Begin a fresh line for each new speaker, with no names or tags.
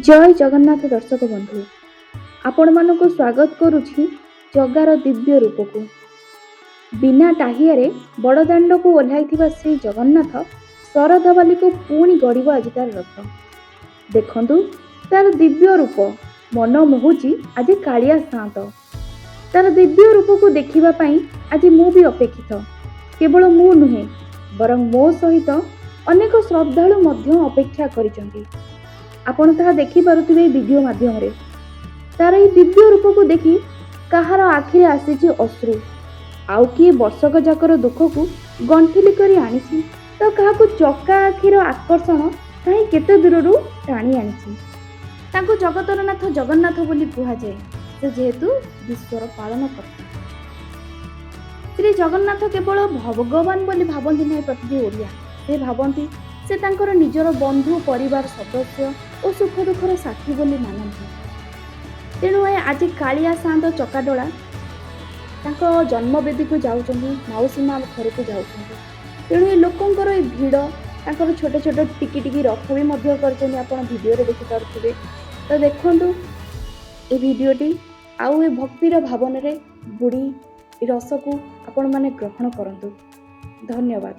ଜୟ ଜଗନ୍ନାଥ ଦର୍ଶକ ବନ୍ଧୁ, ଆପଣମାନଙ୍କୁ ସ୍ୱାଗତ କରୁଛି ଜଗାର ଦିବ୍ୟ ରୂପକୁ। ବିନା ଟାହିଆରେ ବଡ଼ଦାଣ୍ଡକୁ ଓହ୍ଲାଇଥିବା ଶ୍ରୀ ଜଗନ୍ନାଥ ଶରଧାବାଲିକୁ ପୁଣି ଗଡ଼ିବ ଆଜି ତାର ରଥ। ଦେଖନ୍ତୁ ତାର ଦିବ୍ୟ ରୂପ, ମନ ମୋହୁଛି ଆଜି କାଳିଆ ସାଆନ୍ତ। ତାର ଦିବ୍ୟ ରୂପକୁ ଦେଖିବା ପାଇଁ ଆଜି ମୁଁ ବି ଅପେକ୍ଷିତ। କେବଳ ମୁଁ ନୁହେଁ, ବରଂ ମୋ ସହିତ ଅନେକ ଶ୍ରଦ୍ଧାଳୁ ମଧ୍ୟ ଅପେକ୍ଷା କରିଛନ୍ତି। ଆପଣ ତାହା ଦେଖିପାରୁଥିବେ ଏହି ଭିଡ଼ିଓ ମାଧ୍ୟମରେ। ତାର ଏହି ଦିବ୍ୟ ରୂପକୁ ଦେଖି କାହାର ଆଖିରେ ଆସିଛି ଅଶ୍ରୁ, ଆଉ କିଏ ବର୍ଷକ ଯାକର ଦୁଃଖକୁ ଗଣ୍ଠିଲି କରି ଆଣିଛି ତ କାହାକୁ ଚକା ଆଖିର ଆକର୍ଷଣ କାହିଁ କେତେ ଦୂରରୁ ଟାଣି ଆଣିଛି। ତାଙ୍କୁ ଜଗତର ନାଥ ଜଗନ୍ନାଥ ବୋଲି କୁହାଯାଏ, ସେ ଯେହେତୁ ବିଶ୍ୱର ପାଳନକର୍ତ୍ତା। ଶ୍ରୀ ଜଗନ୍ନାଥ କେବଳ ଭଗବାନ ବୋଲି ଭାବନ୍ତି ନାହିଁ ପ୍ରତିଟି ଓଡ଼ିଆ। ସେ ଭାବନ୍ତି ସେ ତାଙ୍କର ନିଜର ବନ୍ଧୁ, ପରିବାର ସଦସ୍ୟ ଓ ସୁଖ ଦୁଃଖର ସାଥୀ ବୋଲି ମାନନ୍ତି। ତେଣୁ ଏ ଆଜି କାଳିଆ ସାଆନ୍ତ ଚକାଡୋଳା ତାଙ୍କ ଜନ୍ମବେଦୀକୁ ଯାଉଛନ୍ତି, ମାଉସୀ ମା ଘରକୁ ଯାଉଛନ୍ତି। ତେଣୁ ଏ ଲୋକଙ୍କର ଏ ଭିଡ଼, ତାଙ୍କର ଛୋଟ ଛୋଟ ଟିକି ଟିକି ରଥ ବି ମଧ୍ୟ କରିଛନ୍ତି, ଆପଣ ଭିଡ଼ିଓରେ ଦେଖିପାରୁଥିବେ। ତ ଦେଖନ୍ତୁ ଏ ଭିଡ଼ିଓଟି ଆଉ ଏ ଭକ୍ତିର ଭାବନାରେ ବୁଡ଼ି ଏ ରସକୁ ଆପଣମାନେ ଗ୍ରହଣ କରନ୍ତୁ। ଧନ୍ୟବାଦ।